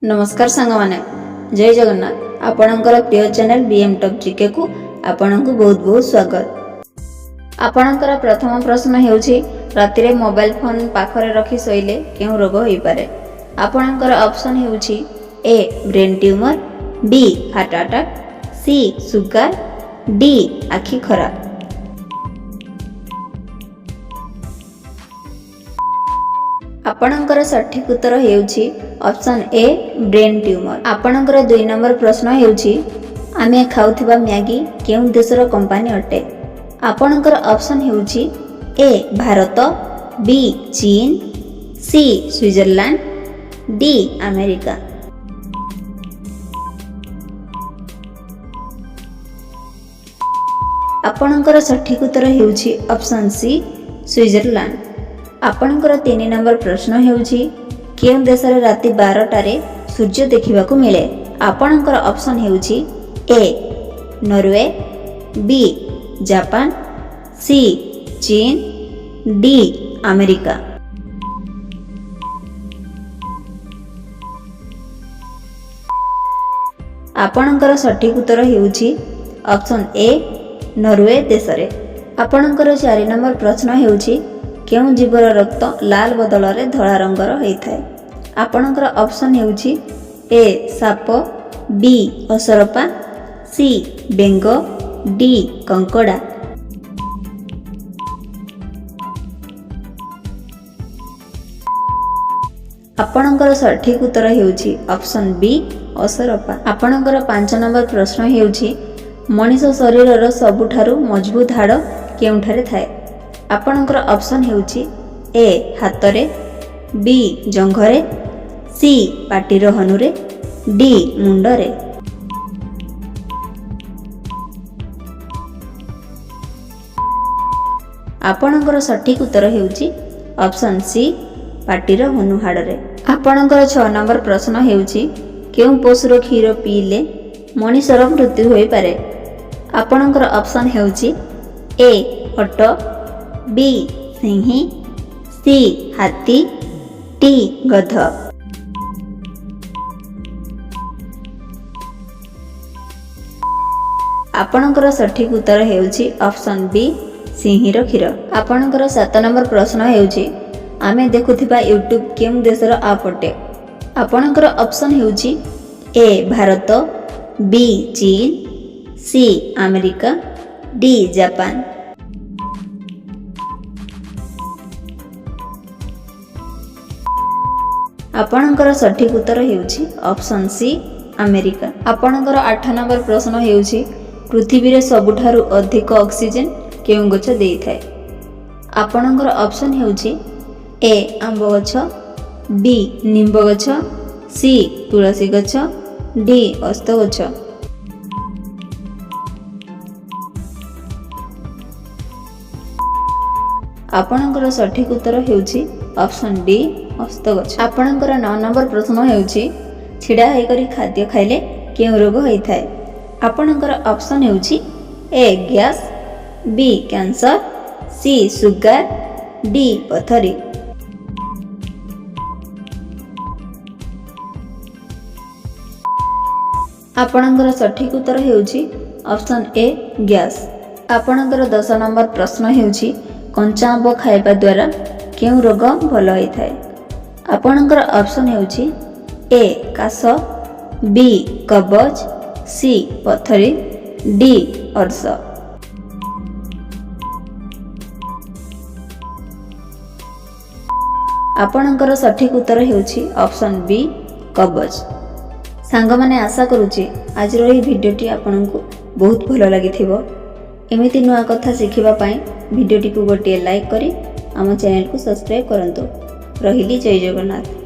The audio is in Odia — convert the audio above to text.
ନମସ୍କାର ସାଙ୍ଗମାନେ, ଜୟ ଜଗନ୍ନାଥ। ଆପଣଙ୍କର ପ୍ରିୟ ଚ୍ୟାନେଲ ବିଏମ୍ ଟପ୍ ଜିକେକୁ ଆପଣଙ୍କୁ ବହୁତ ବହୁତ ସ୍ୱାଗତ। ଆପଣଙ୍କର ପ୍ରଥମ ପ୍ରଶ୍ନ ହେଉଛି, ରାତିରେ ମୋବାଇଲ ଫୋନ୍ ପାଖରେ ରଖି ଶୋଇଲେ କେଉଁ ରୋଗ ହୋଇପାରେ? ଆପଣଙ୍କର ଅପସନ୍ ହେଉଛି A brain tumour, B heart attack, C sugar, D ଆଖି ଖରାପ। ଆପଣଙ୍କର ସଠିକ୍ ଉତ୍ତର ହେଉଛି ଅପସନ୍ ଏ ବ୍ରେନ୍ ଟ୍ୟୁମର। ଆପଣଙ୍କର 2 ନମ୍ବର ପ୍ରଶ୍ନ ହେଉଛି, ଆମେ ଖାଉଥିବା ମ୍ୟାଗି କେଉଁ ଦେଶର କମ୍ପାନୀ ଅଟେ? ଆପଣଙ୍କର ଅପସନ୍ ହେଉଛି ଏ ଭାରତ, ବି ଚୀନ, ସି ସୁଇଜରଲ୍ୟାଣ୍ଡ, ଡି ଆମେରିକା। ଆପଣଙ୍କର ସଠିକ୍ ଉତ୍ତର ହେଉଛି ଅପସନ୍ ସି ସୁଇଜରଲ୍ୟାଣ୍ଡ। ଆପଣଙ୍କର 3 ନମ୍ବର ପ୍ରଶ୍ନ ହେଉଛି, କେଉଁ ଦେଶରେ ରାତି 12ଟାରେ ସୂର୍ଯ୍ୟ ଦେଖିବାକୁ ମିଳେ? ଆପଣଙ୍କର ଅପସନ୍ ହେଉଛି ଏ ନରୱେ, ବି ଜାପାନ, ସି ଚୀନ, ଡି ଆମେରିକା। ଆପଣଙ୍କର ସଠିକ୍ ଉତ୍ତର ହେଉଛି ଅପସନ୍ ଏ ନରୱେ ଦେଶରେ। ଆପଣଙ୍କର 4 ନମ୍ବର ପ୍ରଶ୍ନ ହେଉଛି, କେଉଁ ଜୀବର ରକ୍ତ ଲାଲ ବଦଳରେ ଧଳା ରଙ୍ଗର ହୋଇଥାଏ? ଆପଣଙ୍କର ଅପସନ୍ ହେଉଛି ଏ ସାପ, ବି ଅସରପା, ସି ବେଙ୍ଗ, ଡି କଙ୍କଡ଼ା। ଆପଣଙ୍କର ସଠିକ୍ ଉତ୍ତର ହେଉଛି ଅପସନ୍ ବି ଅସରପା। ଆପଣଙ୍କର 5 ନମ୍ବର ପ୍ରଶ୍ନ ହେଉଛି, ମଣିଷ ଶରୀରର ସବୁଠାରୁ ମଜବୁତ ହାଡ଼ କେଉଁଠାରେ ଥାଏ? ଆପଣଙ୍କର ଅପସନ୍ ହେଉଛି ଏ ହାତରେ, ବି ଜଙ୍ଘରେ, ସି ପାଟିର ହନୁରେ, ଡି ମୁଣ୍ଡରେ। ଆପଣଙ୍କର ସଠିକ୍ ଉତ୍ତର ହେଉଛି ଅପସନ୍ ସି ପାଟିର ହନୁ ହାଡ଼ରେ। ଆପଣଙ୍କର 6 ନମ୍ବର ପ୍ରଶ୍ନ ହେଉଛି, କେଉଁ ପଶୁର କ୍ଷୀର ପିଇଲେ ମଣିଷର ମୃତ୍ୟୁ ହୋଇପାରେ? ଆପଣଙ୍କର ଅପସନ୍ ହେଉଛି ଏ ଓଟ, ବି ସିଂହୀ, ସି ହାତୀ, ଡି ଗଧ। ଆପଣଙ୍କର ସଠିକ୍ ଉତ୍ତର ହେଉଛି ଅପସନ୍ ବି ସିଂହୀର କ୍ଷୀର। ଆପଣଙ୍କର 7 ନମ୍ବର ପ୍ରଶ୍ନ ହେଉଛି, ଆମେ ଦେଖୁଥିବା ୟୁଟ୍ୟୁବ୍ କେଉଁ ଦେଶର ଆପ୍ ଅଟେ? ଆପଣଙ୍କର ଅପସନ୍ ହେଉଛି ଏ ଭାରତ, ବି ଚୀନ, ସି ଆମେରିକା, ଡି ଜାପାନ। ଆପଣଙ୍କର ସଠିକ୍ ଉତ୍ତର ହେଉଛି ଅପସନ୍ ସି ଆମେରିକା। ଆପଣଙ୍କର 8 ନମ୍ବର ପ୍ରଶ୍ନ ହେଉଛି, ପୃଥିବୀରେ ସବୁଠାରୁ ଅଧିକ ଅକ୍ସିଜେନ୍ କେଉଁ ଗଛ ଦେଇଥାଏ? ଆପଣଙ୍କର ଅପସନ୍ ହେଉଛି ଏ ଆମ୍ବ ଗଛ, ବି ନିମ୍ବ ଗଛ, ସି ତୁଳସୀ ଗଛ, ଡି ଓସ୍ତ ଗଛ। ଆପଣଙ୍କର ସଠିକ୍ ଉତ୍ତର ହେଉଛି ଅପସନ୍ ଡି ଓସ୍ତ ଗଛ। ଆପଣଙ୍କର 9 ନମ୍ବର ପ୍ରଶ୍ନ ହେଉଛି, ଛିଡ଼ା ହୋଇକରି ଖାଦ୍ୟ ଖାଇଲେ କେଉଁ ରୋଗ ହୋଇଥାଏ? ଆପଣଙ୍କର ଅପସନ୍ ହେଉଛି A gas, B cancer, C sugar, D ପଥରୀ। ଆପଣଙ୍କର ସଠିକ୍ ଉତ୍ତର ହେଉଛି ଅପସନ୍ ଏ ଗ୍ୟାସ୍। ଆପଣଙ୍କର 10 ନମ୍ବର ପ୍ରଶ୍ନ ହେଉଛି, କଞ୍ଚା ଆମ୍ବ ଖାଇବା ଦ୍ୱାରା କେଉଁ ରୋଗ ଭଲ ହୋଇଥାଏ? ଆପଣଙ୍କର ଅପସନ୍ ହେଉଛି ଏ କାଶ, ବି କବଜ, ସି ପଥରୀ, ଡି ଅର୍ଶ। ଆପଣଙ୍କର ସଠିକ୍ ଉତ୍ତର ହେଉଛି ଅପସନ୍ ବି କବଜ। ସାଙ୍ଗମାନେ, ଆଶା କରୁଛି ଆଜିର ଏହି ଭିଡ଼ିଓଟି ଆପଣଙ୍କୁ ବହୁତ ଭଲ ଲାଗିଥିବ। ଏମିତି ନୂଆ କଥା ଶିଖିବା ପାଇଁ ଭିଡ଼ିଓଟିକୁ ଗୋଟିଏ ଲାଇକ୍ କରି ଆମ ଚ୍ୟାନେଲକୁ ସବସ୍କ୍ରାଇବ୍ କରନ୍ତୁ। ରହିଲି, ଜୟ ଜଗନ୍ନାଥ।